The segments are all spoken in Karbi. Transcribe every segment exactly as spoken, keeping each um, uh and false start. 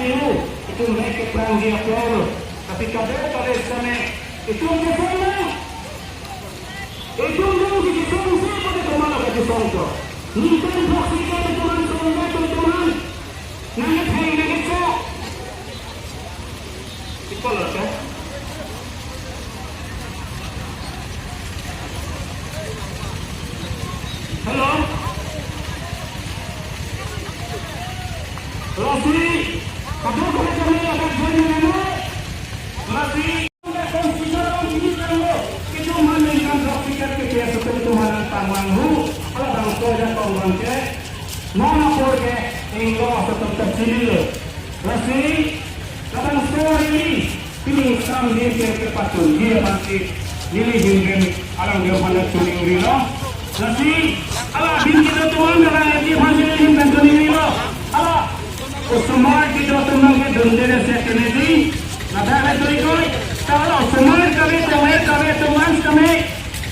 Itum mek keprangji apor, tapi kadokave sitame itum kesung nang. Itum dong si kesung si pade komat lo kachesong ko. Ningkan throk si ke itum an song ke itum an. Nang ketheng nang kechok. Ikon lo ke? Hello? Lasi, kadokave kami akan join dengan lasi, konstitusi ini kan lo. Itum an ningkan throk si ke P P S itum an tanglang hu. Hala bangso ajakong abang ke. Non apor ke inglo aso atum ta chini lo. Lasi, labangso ari pining samdim ke kepatun dia pasti neli ahin pen alang dia aphan choningri lo. Lasi, hala adim kedo atum an hala dia aphan neli ahin pen choningri lo. Hala osomar kedo atum an ke dunde le se kene di. Ladak le doi koi. Ta hala osomar kave, tomer kave, atum an kame.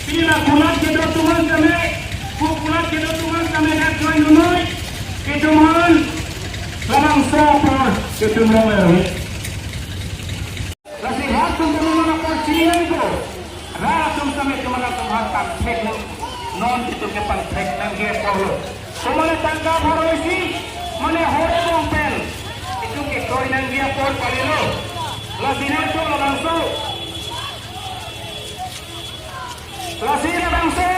Pini la kulat kedo atum an kame. Ku kulat kedo atum an kame dak join noi. Itum an labangso apor itum rong er. Lasi rat atum kami non apor chini nangkok. Rat atum kami itum an latum aphan pangthek nang. Non itum ke pangthek nangji apor lo. Komane tangka pharo isi, mane hore bong pen. Itum ke kroi nangji apor kali lo. Lasi nangkok labangso. Lasi labangso.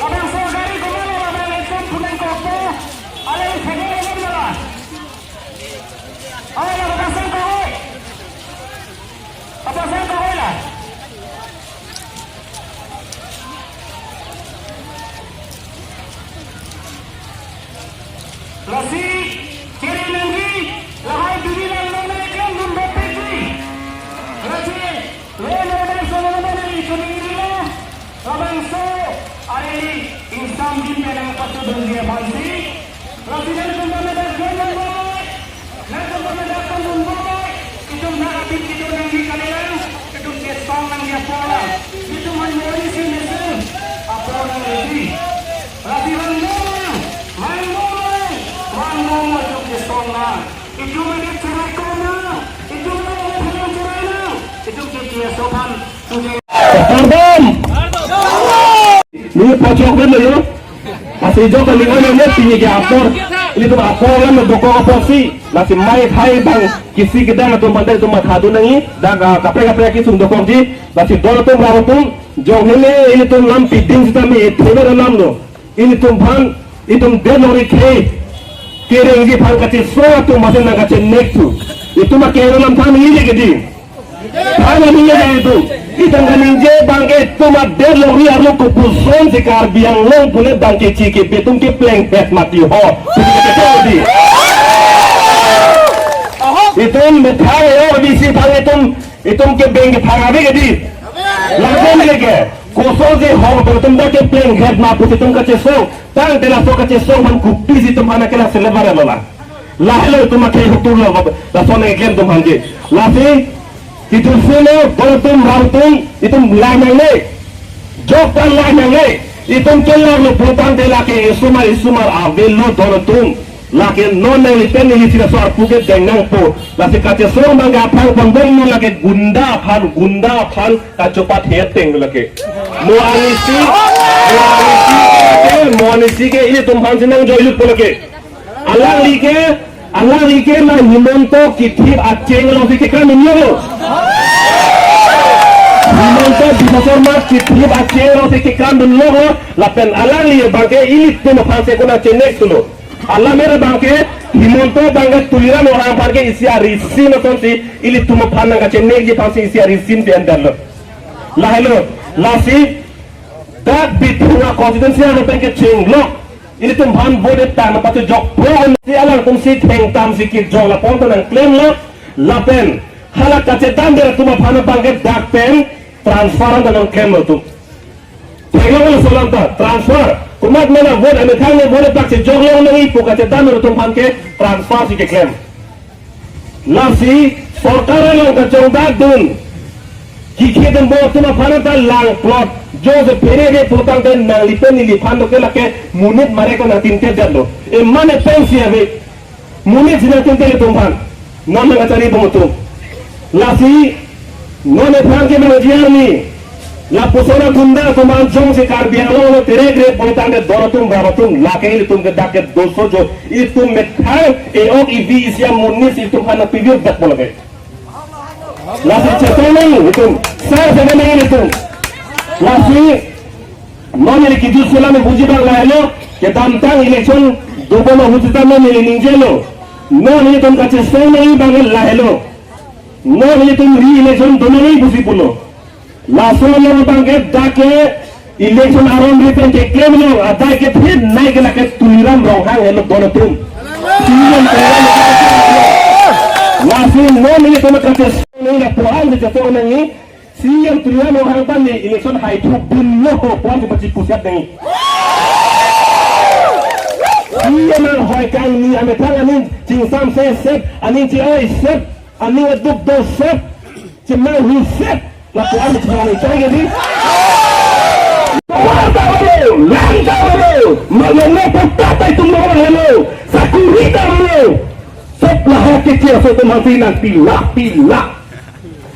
Labangso gari komat lo, labang ekdom punang kopo. Ale segel ele mala. Oh, la pasang koi. Pasang koi la. Lasi, kiri nangji, lahai duri lang nang nang eklang dun bapet ji. Lasi, lo lo bangso lo lo bang neli choningri lo. Labangso, ari ingsamdim pen nangpachudunji aphansi. Lasi nangtum kami dak join nang boi. Nangtum kami dak pangdun boi. Itum dak apit itum nangji kalilang. Itum kesong nangji apor lang. Itum an mori si mesen. Apor nang lesi. Lasi vangdom nang. Vangdom nang. Vangdom nang itum kesong nang. Itum adik cherai kom nang. Itum adik cherai nang. Itum ke T S O aphan. Kardom. Neli pachok ben lo. Lasi jok kali ngan ne pini ke apor. Ilitum apor kan dokok apor si. Lasi mai thai bang kisi kedang atum pandai atum matha dun nangji. Dak, ah, kaprek kaprek kisung dokokji. Lasi don atum rat atum. Jong hini ilitum lam piding sitame ithebe alam lo. Ilitum aphan, itum det longri khei kerengji aphan kachesong atum amatsi nangkachenek thu. Itum akereng alam aphan ningje ke di. Aphan ningje ke itum. Itum kaningje abang ke itum adet longri arlo kopuson si Karbi Anglong pule abang ke chi ke itum keplengdet mati ho. Itum kethek di. Itum methang yo di si aphan itum, itum kebeng kethang ave ke di. Lapen ke ke. Koson si hong atum dak keplengdet ma pusi itum kachesong. Tangte laso kachesong aphan kopisi itum aphan ke la selebar lo la. Lahelo itum akhei hutur lo, laso nangklem atum aphan ke. Lasi, itum silo, don atum rat atum, itum lang nangne. Jok tan lang nangne. Itum kelang lo pulotangte lake isomar isomar avelo don atum. Lake non nangli pen neli si laso arpu ke deng nangpo. Lasi kachesong abang ke aphrang pon dong non lake gunda aphan, gunda aphan kachopat heteng lake. Mo anisi, mo anisi ke, mo anisi ke ilitum aphan si nangjoilut po lake. Alangli ke, alangli ke la Himanta kithip acheng along si kekam dunlo. Himanta Biswa Sarma kithip acheng along si kekam dunlo. Lapen alangli abang ke ilitum aphan si konat chenek thulo. Alam er abang ke Himanta abang ke Tuliram Ronghang aphan ke isi arisim asonsi ilitum aphan nangkachenekji aphansi isi arisim pi-endetlo. Lahelo, lasi dak Bithung a-constituency arlo pen kecheng lo. Ilitum aphan vote tang nangpachojok po si alangtum si thengtam si kejok lapu ta nangklemlo. Lapen hala kachedamde atum aphan abang ke dak pen transfer ta nangklemlo atum. Theklong laso alam ta, transfer. Komat mena vote amethang ne vote bak si joklong nangji pu kachedam atum aphan ke transfer si keklem. Lasi sorkar along kachongdak dun. Kikhe dun bo atum aphan ta lang plot. Jose phere re pulotangte nangli pen neliphan do ke lake monit mare ko nangtintet detlo. E mane pensi ave. Monit si nangtum te itum aphan. Non nangkachari bom atum. Lasi non ephrang ke nangji arni. Lapuson agunda atum aphan jongsi Karbi Anglong lo terek rek pon tangte don atum, ram atum, lake itum ke dak ke doso jo. Itum methang e-ok ivi isi amonit si itum aphan nangpivirdak bom lake. Lasi chetong nang itum, sar seven nang itum. Lasi non neli kijut selam buji bang lahelo, kedamtang election dobom ahut seta non neli ningjelo. Non nelitum kachesong nang bang lahelo. Non nelitum re-election do nang pusi pulo. Laso along abang ke dak ke election aron ri pen keklem lo, adai ke thip nai ke lake Tuliram Ronghang helo don atum. Tuliram Ronghang. Lasi non nelitum kachesong nang lapu-an si chetong nang, C M Tuliram Ronghang aphan ne election haithu dun lo ho puan si pachi pusiat nang. C M ang hoi kangni amethang aning chingsam se sep, aning chi-oi sep, aning aduk do sep, chemang hu sep, lapu-an si chemang choi ke di. Kuar ta lo, lang ta lo, malongo putta ta itum lo lo, sakuri ta lo. Sep lahok ke chia so tum hasi nang pila pila.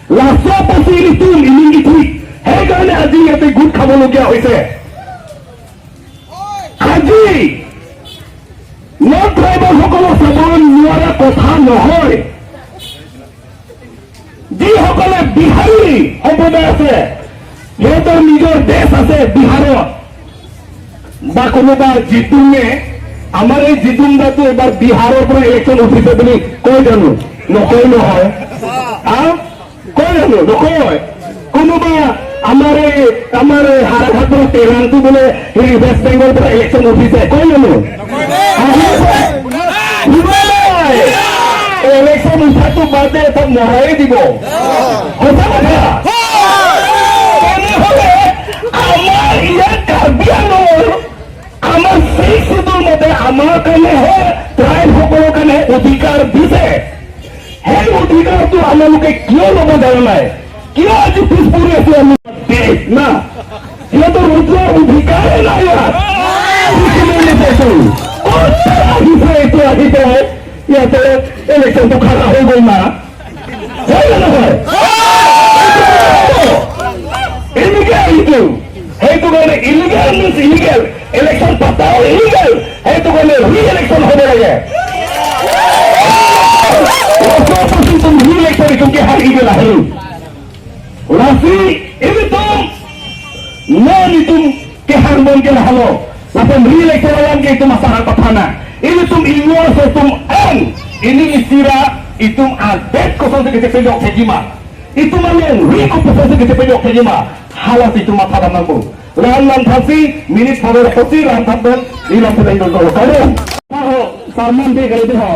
Laso apotsi ilitum ining kithik. Heikarne আজি ইয়াতে গোট খাবলগীয়া হৈছে। আজি non tribal সকলক চাব নোৱাৰা কথা নহয়। যিসকলে বিহাৰী সম্প্ৰদায় আছে, সিহঁতৰ নিজৰ দেশ আছে বিহাৰত। বা কোনোবা জিতুমে, আমাৰ এই জিতুম দাটো এবাৰ বিহাৰৰ পৰা ইলেকশ্যন উঠিছে বুলি কয় জানো? নকয় নহয়। হা? কয় জানো? নকয়। কোনোবা আমাৰ এই, আমাৰ এই হাৰাঘাটৰ পৰা তেৰাংটো বোলে হেৰি ৱেষ্ট বেংগলৰ পৰা ইলেকশ্যন উঠিছে, কয় জানো? শুনা নাই। ইলেকশ্যন উঠাটো বাদে তাক মৰাই দিব। সঁচা কথা। তেনেহ'লে আমাৰ ইয়াত কাৰ্বি আংলঙৰ আমাৰ ছিক্স শ্বিডিউল মতে আমাৰ কাৰণেহে ট্ৰাইবসকলৰ কাৰণে অধিকাৰ দিছে। সেই অধিকাৰটো আপোনালোকে কিয় ল'ব জানে নাই? কিয় আজি পিছ পৰি আছো আমি? দেশ না, সিহঁতৰ নিজৰ অধিকাৰে নাই ইয়াত। ক'ত আহিছে এইটো আহি পেলাই ইয়াতে ইলেকশ্যনটো খাৰা হৈ গ'ল না? হয় নে নহয়? ইলিগেল এইটো। সেইটো কাৰণে ইলিগেল মিনছ ইলিগেল। ইলেকশ্যন পতাও ইলিগেল। সেইটো কাৰণে ৰি ইলেকশ্যন হ'ব লাগে। Oso oso itum ri-election itum kehang igel ahelu. Lasi ilitum non itum kehang bom ke lahelo. Lapen ri-election alam ke itum asar pathana. Ilitum ingor so itum en. Ini istira itum adet kosonsi kechepejok thekji ma. Itum along ri kopi kosonsi kechepejok thekji ma. Hala si itum matha dam nangpo. Lahan lam thasi minute phaber poti ram thapen ilam puleng dol dol. Karon. Sarman de gari de ho.